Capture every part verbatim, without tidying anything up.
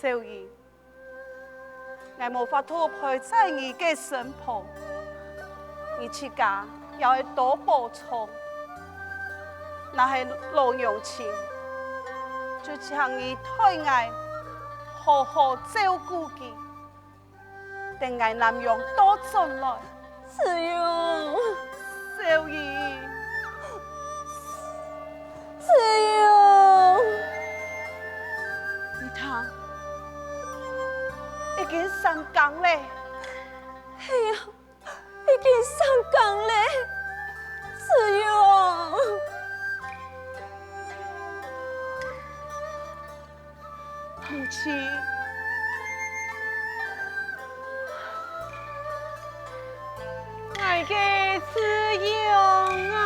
小姨，𠊎無法度陪在你个身旁，你自家也愛多保重。若係老娘親，就請你代𠊎好好照顧佢。 等𠊎南陽倒轉來。子榮，小姨，子榮，你聽，已經三更咧。係啊，已經三更咧，子榮。 母親，𠊎个子榮啊！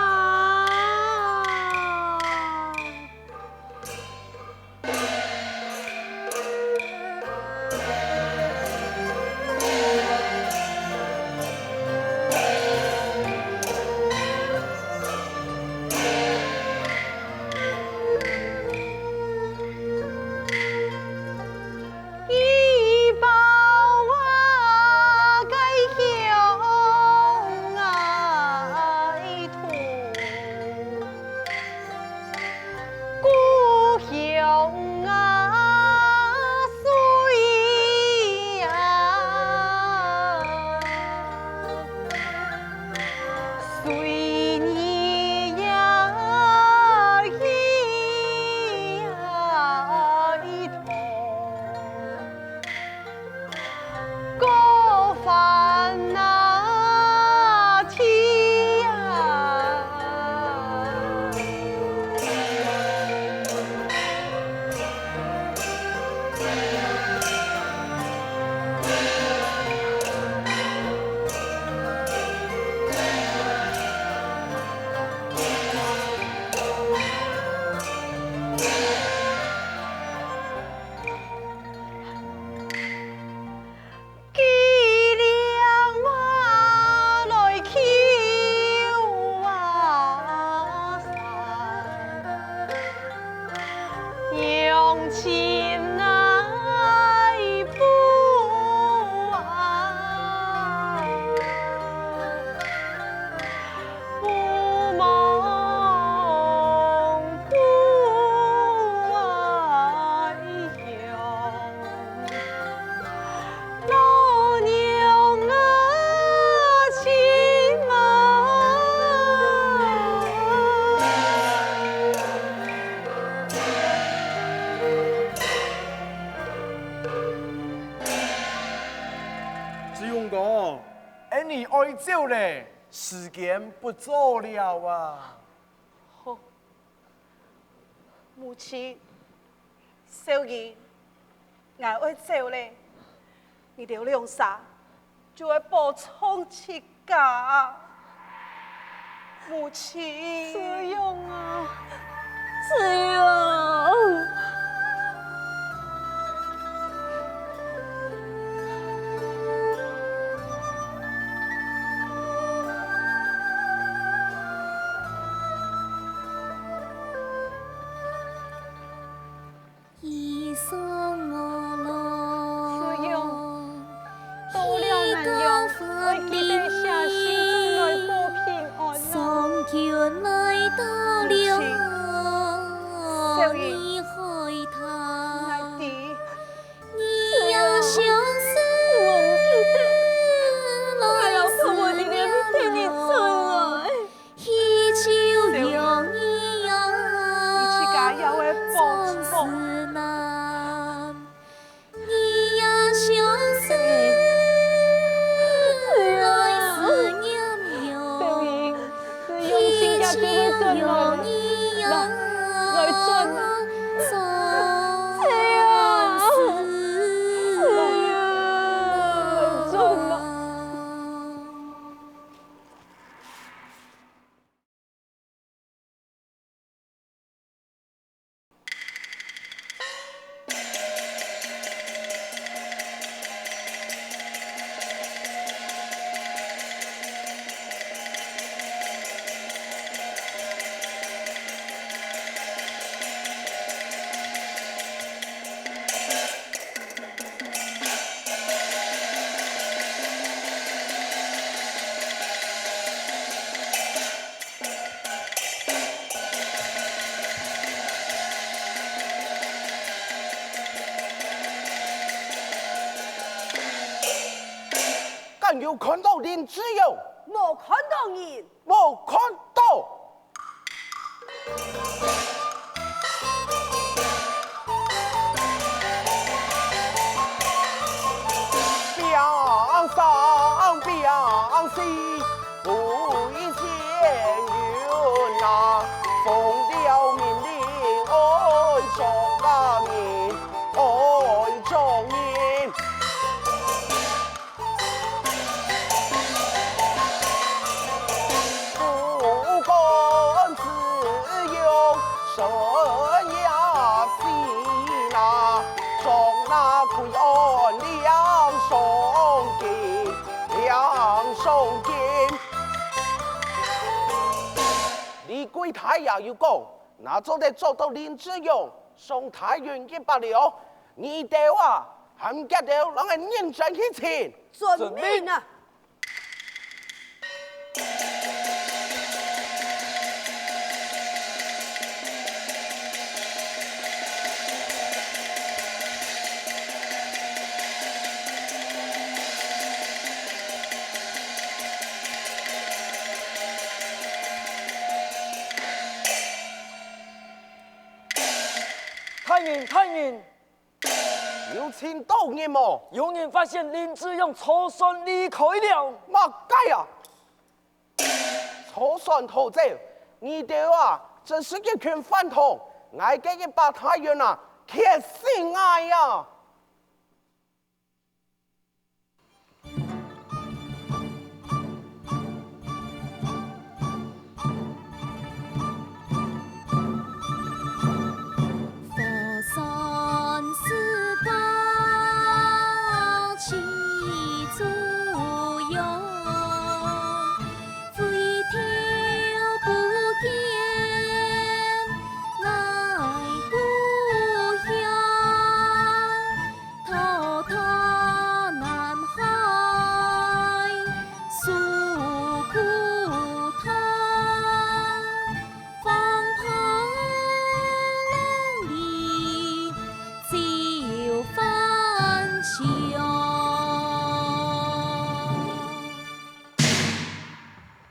子榮哥，恩俚愛走咧，時間不早了啊！好， 母親，小姨，𠊎愛走咧，你兜兩儕就愛保重自家。母親。子榮啊，子榮。子榮，到了南陽，愛記得寫信轉來報平安啊！母親，小姨，有看到林子勇？無看到人。無看到。平生平世不遇仙人啊，逢了命令爱捉啊人，爱捉人。 不敢自用，身也死啊，捉那归案两赏金，两赏金。李逵大爺有講，若做得捉到林子勇，賞大運一百兩，你兜啊，喊佢兜摎𠊎認真去尋。遵命啊！ 大人，大人！ 有尋到人無？有人發現林子勇坐船離開了。麼个啊？坐船逃走？你兜啊，真係一群飯桶！𠊎个一百大洋啊，欠死𠊎啊！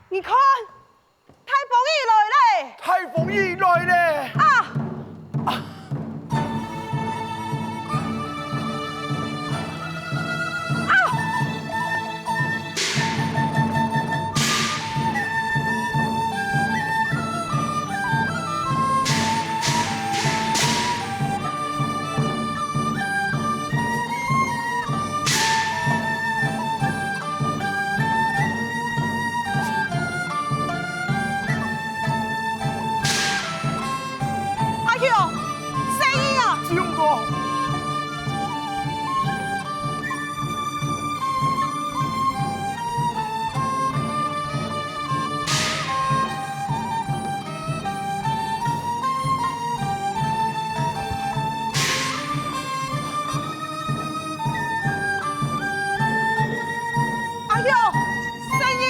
你看， 大風雨來咧！大風雨來咧！啊！啊！啊！ 阿兄，細義啊！志勇哥！阿兄，細義！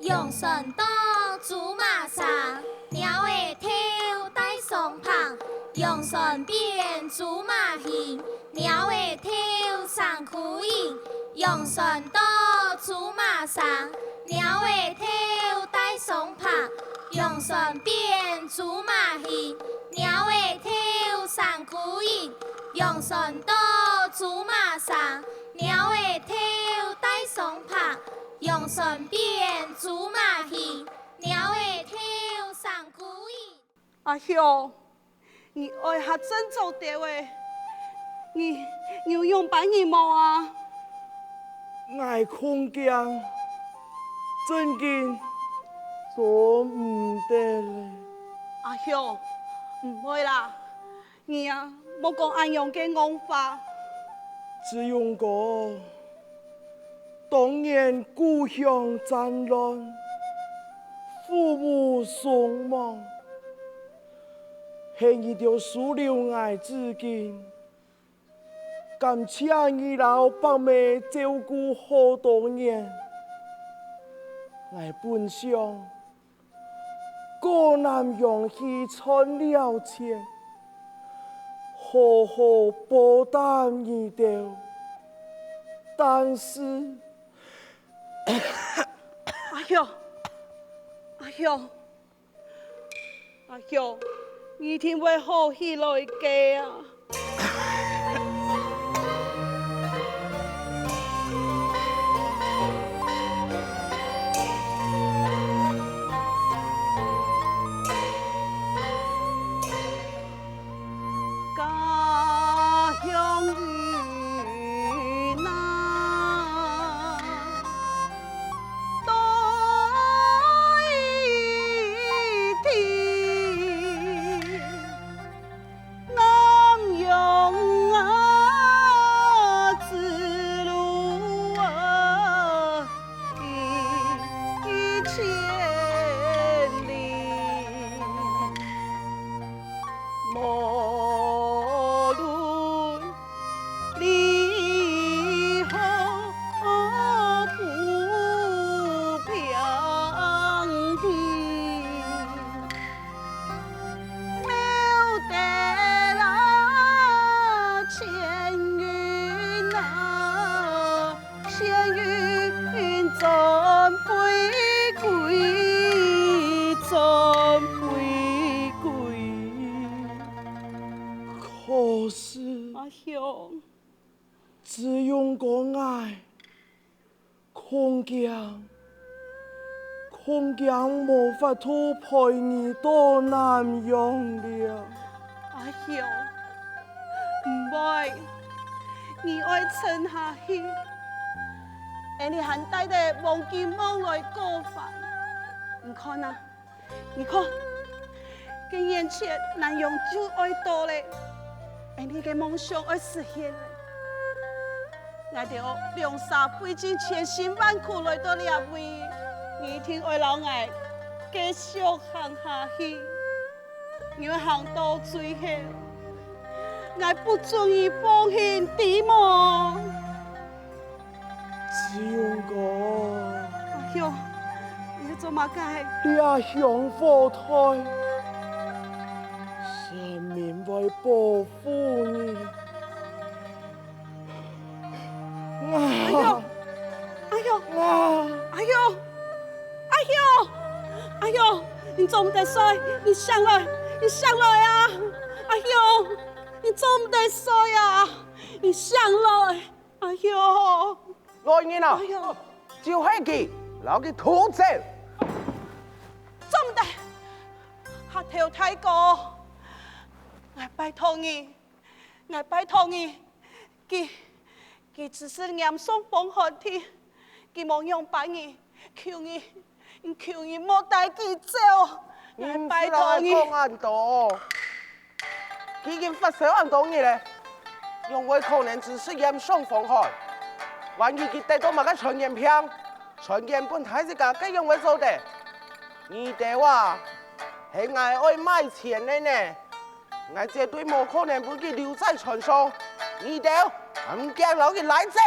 羊船到，豬嫲生，鳥仔跳，戴雙棚。羊船變，豬嫲形，鳥仔跳，生痀形。羊船到，豬嫲生，鳥仔跳，戴雙棚。羊船變，豬嫲形，鳥仔跳，生痀形。羊船到，豬嫲生，鳥仔跳，戴雙棚。 羊船變，豬嫲形，鳥仔跳，生痀形。阿兄，你哀哈真做得欸，你，你有樣般人無啊？ 𠊎恐驚，真經做毋得咧。阿雄，毋會啦，你啊，莫講恁樣个戇話。志勇哥，當年故鄉戰亂，父母雙亡，係你兜收留𠊎至今。 感謝你摎伯姆照顧好多年。𠊎本想過南洋去賺了錢，好好報答你兜，但是，阿雄，阿雄， 阿雄，你一定會好起來个啊！家鄉有難 多一滴，南洋啊，之路啊，一千里。 無論離合不平地，謀得千銀啊， 千銀轉非貴，轉非貴。可是，阿雄，志勇哥𠊎恐驚， 恐驚無法度陪你到南洋了。阿雄，毋會，你愛撐下去，𠊎俚還帶等黃金網來過關。你看啊，你看， 幾年前南洋就愛到咧，𠊎俚个夢想愛實現咧。𠊎兜兩儕費盡千辛萬苦來到這位，你一定愛摎𠊎繼續行下去。你愛行到最後，𠊎不准你放棄，知無？ 志勇哥，阿雄，你在做麼个？這香火袋，神明會保護你。阿雄，阿雄，阿雄，阿雄，阿雄，阿雄，你做毋得睡，你醒來，你醒來啊！阿雄，你做毋得睡啊！你醒來！ 阿雄，老人啊，阿雄，就係佢，摎佢拖走。做毋得，客頭大哥，𠊎拜託你，𠊎拜託你，佢，佢只係染上風寒天，佢無樣般，你，求你，你求你莫帶佢走，𠊎拜託你。你毋使摎𠊎講恁多。 佢已經發燒恁多日咧，仰會可能只係染上風寒？萬一佢得到麼个傳染病，傳染分大自家，該仰會做得？你兜啊，係𠊎愛買錢个呢，𠊎絕對無可能分佢留在船上。你兜，還毋遽摎佢拉走！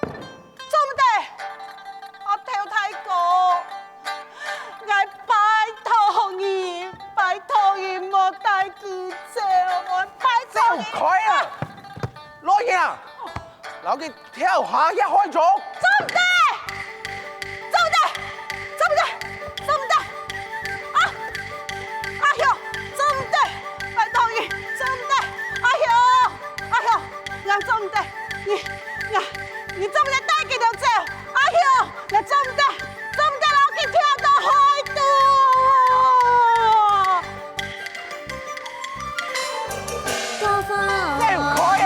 做毋得！阿頭大哥，𠊎拜託你，拜託你莫帶佢走，𠊎拜託你！走開啊！老人啊，摎佢跳下去海中！做毋得！做毋得！做毋得！做毋得！啊！阿雄，做毋得！拜託你，做毋得！阿雄，阿雄，𠊎做毋得！你，你，你做毋得帶佢兜走！阿雄，𠊎做毋得！做毋得摎佢跳到海肚！走開啊！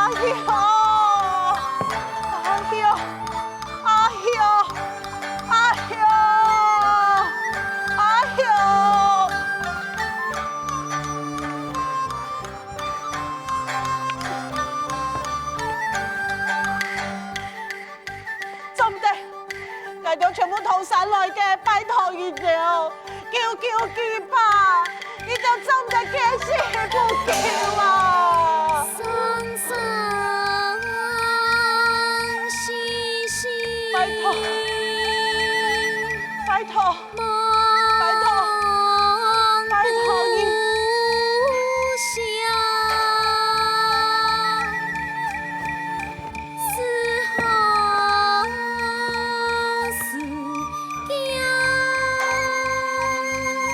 哎喲，哎喲，哎喲，哎喲！做毋得！𠊎兜全部唐山來个，拜託你兜，救救佢吧！你兜做毋得見死不救啊！生生死死，拜託，拜託，拜託，拜託你！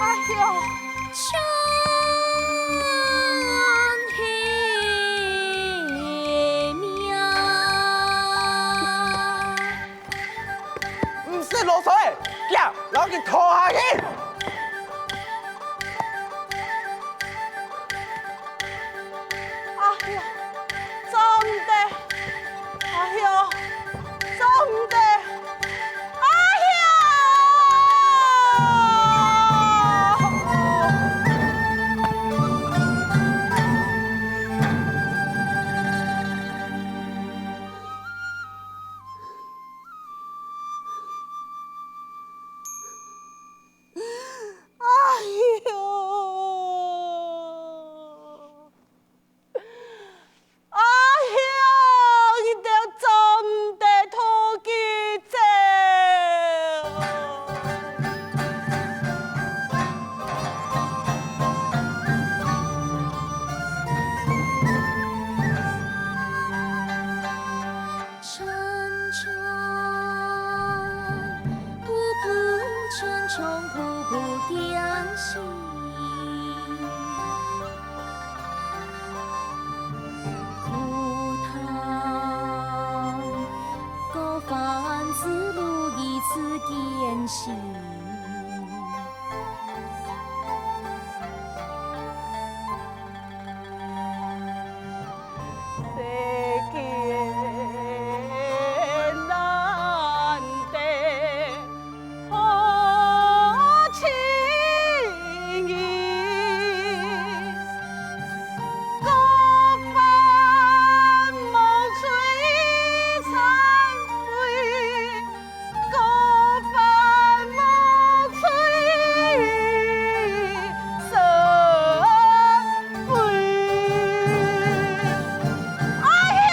哎喲！毋使囉嗦了，行，摎佢拖下去！ 哎喲，做毋得！哎喲，做毋得！哎喲！ 哎喲！哎喲！你兜做毋得拖佢走！ 世間難得好情人，高攀莫吹殘飛。 高攀莫吹殘飛。哎呀！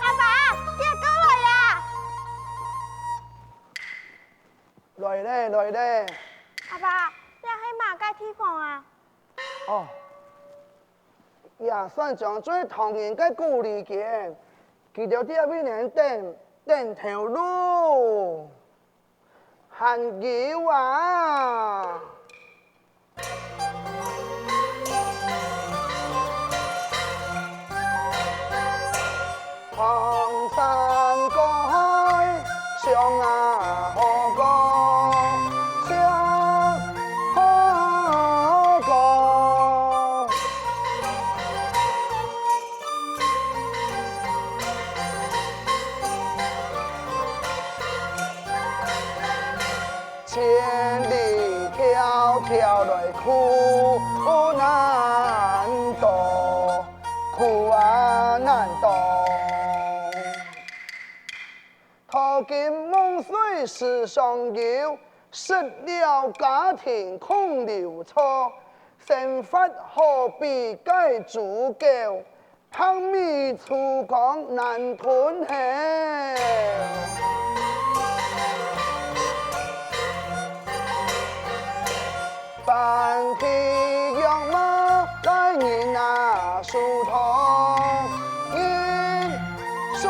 阿爸，你過來啊！來咧，來咧。阿爸，這係麼个地方啊？哦， 這算正宗唐人个古里間，佢兜在這位等，等頭路。還有啊！ 唐山過海，想啊好過，想好過。千里迢迢來苦難當。 苦啊難當。淘金夢碎世上有，失了家庭空留錯，生活好比該豬狗， 白米粗糠難吞忒。飯起藥無，來人啊，疏通，人疏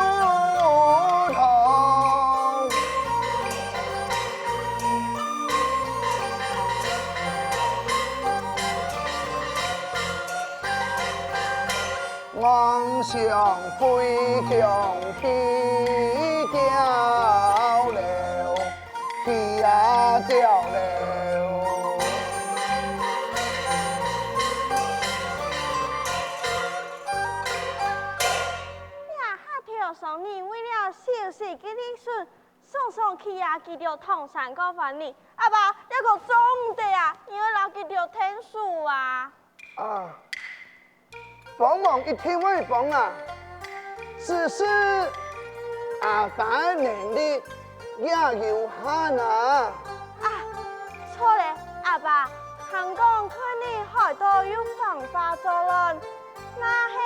通。 望向飛向起碉樓，起啊碉樓。這下頭上人為了收拾佢个利潤， 常常去啊，佢兜唐山過番呢。阿爸，這个做毋得啊，你愛摎佢兜𢯭手啊。啊，幫忙一定會幫啊，只是阿爸个能力也有限啊。啊，著咧，阿爸，聽講看你海島有繁華作亂， 若係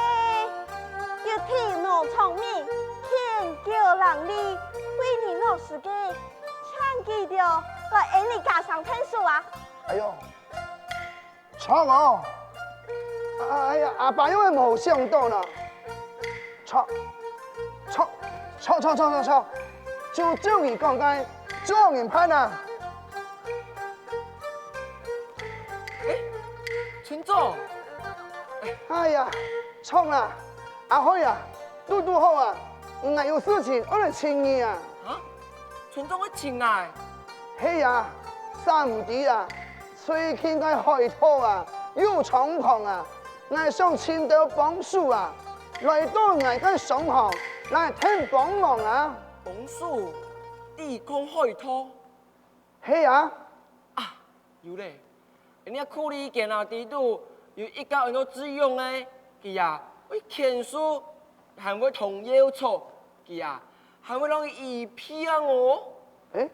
有頭腦聰明、天狗能力、為人老實个，請佢兜來𫣆俚家常𢯭手啊！哎喲，著哦！哎呀，阿爸又會無想到呢！著，著，著，著，就照你講个，做人辦啊！ 欸，村長！哎呀，著啦，阿海啊，堵堵好啊，𠊎有事情愛來尋你啊。啊？村長愛尋𠊎？係啊，想毋知啊，最近个海島啊，有狀況啊，𠊎想尋兜幫手啊，來到𠊎个商行來𢯭幫忙啊。幫手？抵抗海盜？ 係啊。啊，有咧！𫣆俚个苦力間啊，底肚有一個安到志勇个，佢啊會牽樹，還會通藥草，佢啊還會摎你醫病哦。欸，